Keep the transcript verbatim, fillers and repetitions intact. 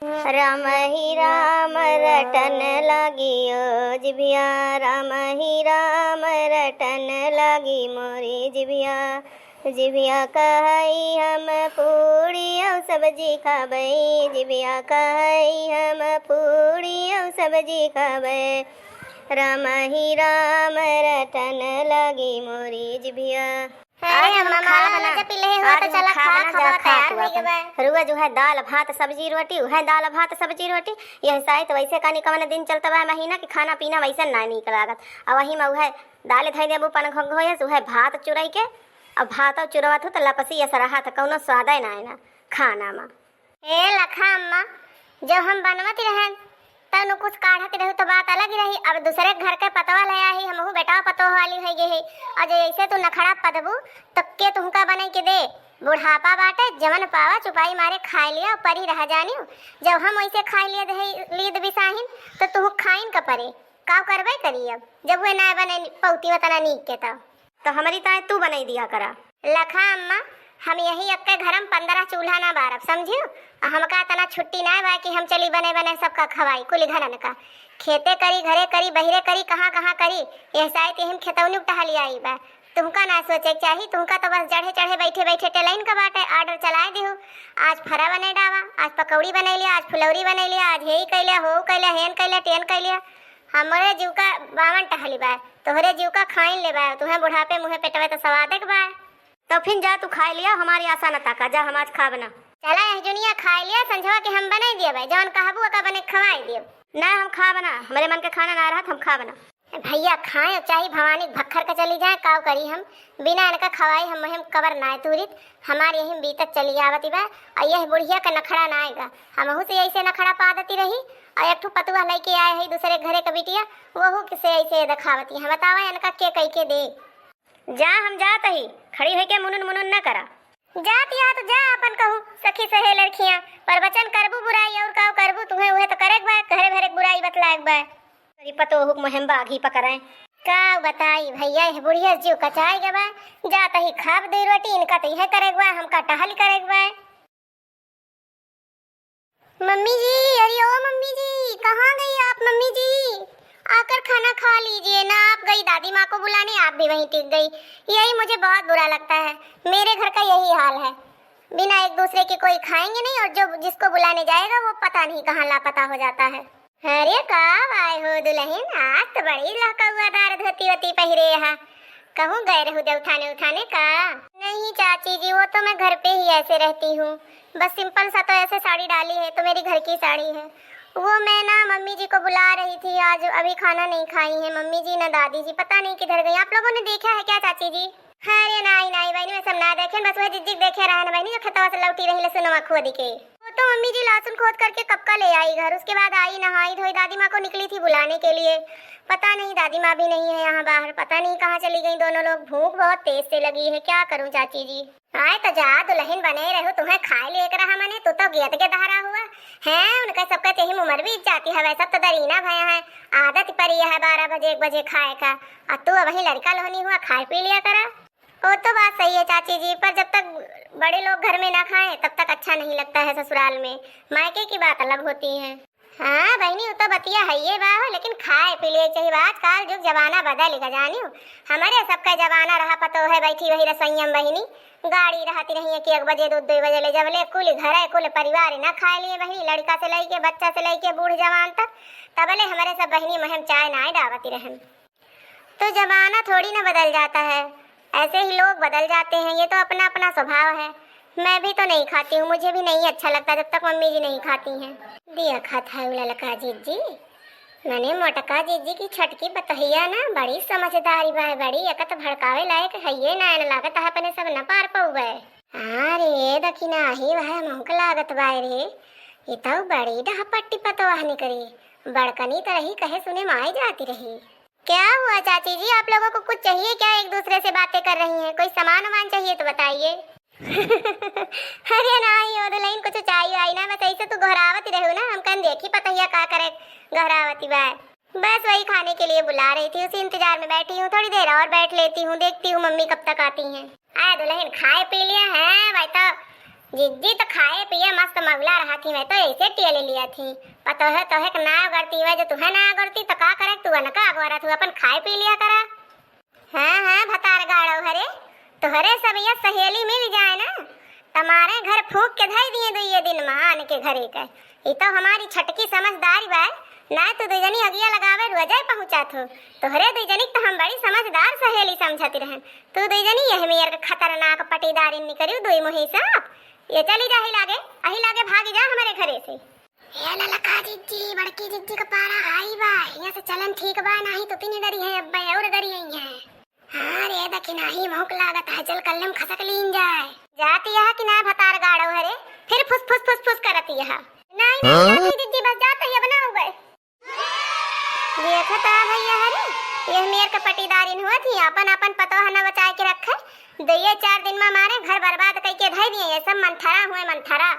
राम ही राम रटन लागी ओ जिभिया, राम ही राम रटन लागी मोरी जिभिया। जिभिया कहई हम पूड़ी अउ सब्जी खाबै, जिभिया कहई हम पूड़ी अउ सब्जी खाबै। राम ही राम रटन लागी मोरी जिभिया। अरे आज हम अम्मा, खाब ना। मजा पी ले हुआ आज तो हम चला खाब खा, ना, खावा जा खा तैयार तू होई अपन। गवा। रुआ जो है दाल भात सब्जी रोटी, उहै दाल भात सब्जी रोटी। यह साइत वैसे कानी कवन दिन चलत बा महीना कि खाना पीना वैसे ना नीक लागत। अउ वही में उहै दाल धई देबू पनघोंघ होए, उहै भात चुरई के, अउ भात चुरवत हो तो लपसी ऐसा रहा था, कौनो स्वादे ना आए ना खाना में। ए लखा अम्मा, जब हम बनवत रहन, तब नु कुछ काढ़त रहू तो बात अलग ही रही। अब दूसरे घर के पतवा ले आई, हमहू बेटा पतोह वाली होइ गई है। और जे ऐसे तू नखड़ा पदबू, तो के तुमका बने के दे? बुढ़ापा बाटे, जवन पावा चुपाई मारे खाए लिया, परी रह जानियो। जब हम वैसे खाए लिए दे, लीद बिसाहिन, तो तू खाइन का परे? का करबे करी अब, जब वे ना बने पौती वतना नीक के तब। तो हमरी ताए तू बनाई दिया करा। लखा अम्मा, हम यही अक्के घर में पंद्रह चूल्हा ना बारब, समझियो? आ हमका इतना छुट्टी ना बा कि हम चली बने बने सबका खवाई, कुल घरन का। खेते करी, घरे करी, बहिरे करी, कहाँ कहाँ करी, यह साइत यही में खेतौनी टहली आई बा। तुमका ना सोचे के चाही, तुमका तो बस चढ़े चढ़े बैठे बैठे टेलाइन का बाटे, order चलाए दिहु। आज फरा बने डावा, आज पकौड़ी बने लिया, आज फुलौरी बने लिया, आज हे ही कैलिया, हो कैलिया, हेन कैलिया, टेन कैलिया। हमरे जीव का बावन टहली बा, तोहरे जीव का खाइन ले बा, तुहें बुढ़ापे मुँहे पेटवे तो सवादे के बा। तो फिर जा तू खाए लिया, हमारी आशा न ताका, जा हम आज खाब ना। चला यह जुनिया खाए लिया, संझवा के हम बनाई दिया बा, जवन कहबू ओका बने खवाई दियो। ना हम खाब ना, हमरे मन के खाना ना रहत, हम खाब ना। भैया खाए चाहे भवानी भक्खर का चली जाए, काव करी हम, बिना इनका खवाई हम मुहिम कबर नाय तूरित, हमार यही बीतत चली आवत बा। और यह बुढ़िया का नखड़ा ना आएगा, हमहू से ऐसे नखड़ा पा देती रही। और एक ठो पतुआ लेके आए है दूसरे घरे का बिटिया, वहू से ऐसे दिखावती है, बतावा इनका के कई के दे। जा हम जात ही, खड़ी होके मुनुन मुनुन न करा। जात या तो जा अपन कहूँ सखी सहे लड़कियाँ, प्रवचन करबू बुराई और काव करबू, तुहें उहे तो करेक बा, घरे भरे बुराई बतलाएक बा। तेरी पतोहू के मुँह में बाघी पकड़े। का बताई भैया, यह बुढ़िया जीव कचाई गवा। जात ही खाब दे रोटी, इनका तो यह करेक बा, हमका टहल करेक बा। मम्मी जी, अरे ओ मम्मी जी, कहाँ गई आप मम्मी जी? आकर खाना खा लीजिए ना, आप गई दादी माँ को बुलाने, आप भी वहीं टिक गई। यही मुझे बहुत बुरा लगता है, मेरे घर का यही हाल है, बिना एक दूसरे के कोई खाएंगे नहीं और जो जिसको बुलाने जाएगा वो पता नहीं कहाँ लापता हो जाता है। अरे कब आए हो दुलहिन, आज तो बड़ी लहकउआदार धोती वोती पहिरे हा। कहूँ गए रहू देवथाने उठाने का? नहीं चाची जी, वो तो मैं घर पे ही ऐसे रहती हूँ, बस simple सा तो ऐसे साड़ी डाली है तो मेरी घर की साड़ी है। वो मैं ना मम्मी जी को बुला रही थी, आज अभी खाना नहीं खाई है मम्मी जी ना दादी जी, पता नहीं किधर गई। आप लोगों ने देखा है क्या चाची जी? अरे नाई नाई बहिनी, मैं सब ना देखेन, बस वह जिज्जी के देखे रहन बहिनी जो खेतवा से लौटी रही लहसुनवा खोद के। वो तो मम्मी जी लहसुन खोद करके कब का ले आई घर, उसके बाद आई नहाई धोई, दादी माँ को निकली थी बुलाने के लिए। पता नहीं दादी माँ भी नहीं है यहाँ बाहर, पता नहीं कहाँ चली गई दोनों लोग। भूख बहुत तेज से लगी है, क्या करूँ चाची जी? आए तो जा दुलहिन बने रहू, तुहें खाए लेकर रहा मने, तू तो गेद के दहरा हुआ है। उनके सबके तेही उम्र बीत जाती है, वैसा तो दरीना भया है, आदत परी है बारह बजे एक बजे खाए का, और तू अबही लड़का लोहनी हुआ, खाए पी लिया करा। वो तो बात सही है चाची जी, पर जब तक बड़े लोग घर में ना खाएं तब तक अच्छा नहीं लगता है ससुराल में। मायके की बात अलग होती है। हाँ बहिनी, वो तो बतिया है ये बा हो, लेकिन खाए पी लिए चाहिए बा। आजकल जुग जमाना बदल गया जानियो। हमारे सबका जमाना रहा पतो है बैठी वही रसोईया में बहिनी, गाड़ी रहती रही है कि एक बजे दो, दो बजे ले जब ले कुल घर है कुल परिवार ना खाए लिए बहिनी, लड़का से लेके बच्चा से लेके बूढ़ जवान तक, तबले हमारे सब बहिनी मुँह में चाय ना डावती रहन। तो जमाना थोड़ी ना बदल जाता है, ऐसे ही लोग बदल जाते हैं, ये तो अपना अपना स्वभाव है। मैं भी तो नहीं खाती हूँ, मुझे भी नहीं अच्छा लगता जब तक मम्मी जी नहीं खाती हैं। देखत है उ ललका जिज्जी, मने मोटका जिज्जी की छटकी बतहिया ना बड़ी समझदारी बा, बड़ी एकत भड़कावे लायक है ये ना, न लागत है अपने सब न पार पउबे। अरे दखिना ही वह मुँह लागत बा रे, ये तो बड़ी डहपट्टी पतवाह निकरी, बड़कनी तरही कहे सुने माई जाती रही। क्या हुआ चाची जी, आप लोगों को कुछ चाहिए क्या? एक दूसरे से बातें कर रही हैं, कोई सामान वामान चाहिए तो बताइए। अरे नाई ओ दुलहिन, कुछ चाहिए आई ना, बस ऐसे तू घरावती रहू ना, हम कहन देखी पतहिया का करे घरावती बा। बस वही खाने के लिए बुला रही थी, उसी इंतजार में बैठी हूँ, थोड़ी देर और बैठ लेती हूँ, देखती हूँ मम्मी कब तक आती हैं। आए दुलहिन, खाए पी लिया है भाई, तो जिज्जी तो खाए पिए मस्त मगला रहत ही, मैं तो ऐसे टेल लिया थी। पतोहे तोहे के ना अगरती हुए, जो तुहे ना अगरती तो का करे, तू अनका अगोरत हुआ, अपन खाए पी लिया करा। हाँ, हाँ, भतार गाड़ो हरे, तोहरे सब ये सहेली मिल जाए ना, तमारे घर फूक के धई दिए दुइये दिन में आन के घरे के। ई तो हमारी छटकी समझदारी बा, ना तू दुई जनी अगिया लगावे रोजे पहुँचा थो। तोहरे दुई जनी के तो हम बड़ी समझदार सहेली समझती रहन, तू दुई जनी यह मेर के खतरनाक पटीदारी निकरियो, दुई मुही सांप। ये चली जा, अही लागे, अही लागे भागी जा हमरे घरे से। ए ललका जिज्जी, बड़की जिज्जी के पारा हाई बा, हियां से चलन ठीक बा, नाही तो तीन डरी है, अब्बे और डरी है। हाँ रे, देखी नाही भूख लागत है, चल कल्ले में खसक लीन जाए। जाती यह कि ना भतार गाड़ो हरे, फिर फुस फुस फुस फुस करती यह। नाही, नाही, हाँ? जाती जिज्जी, बस जात ही, अब ना हो गए। देखत आ भैया हरे, यह मेर के पटीदारिन हुआ थी, अपन अपन पतोह न बचाए के रखे, दुइये चार दिन में मारे घर बर्बाद कई के धई दिए, ये सब मंथरा हुए मंथरा।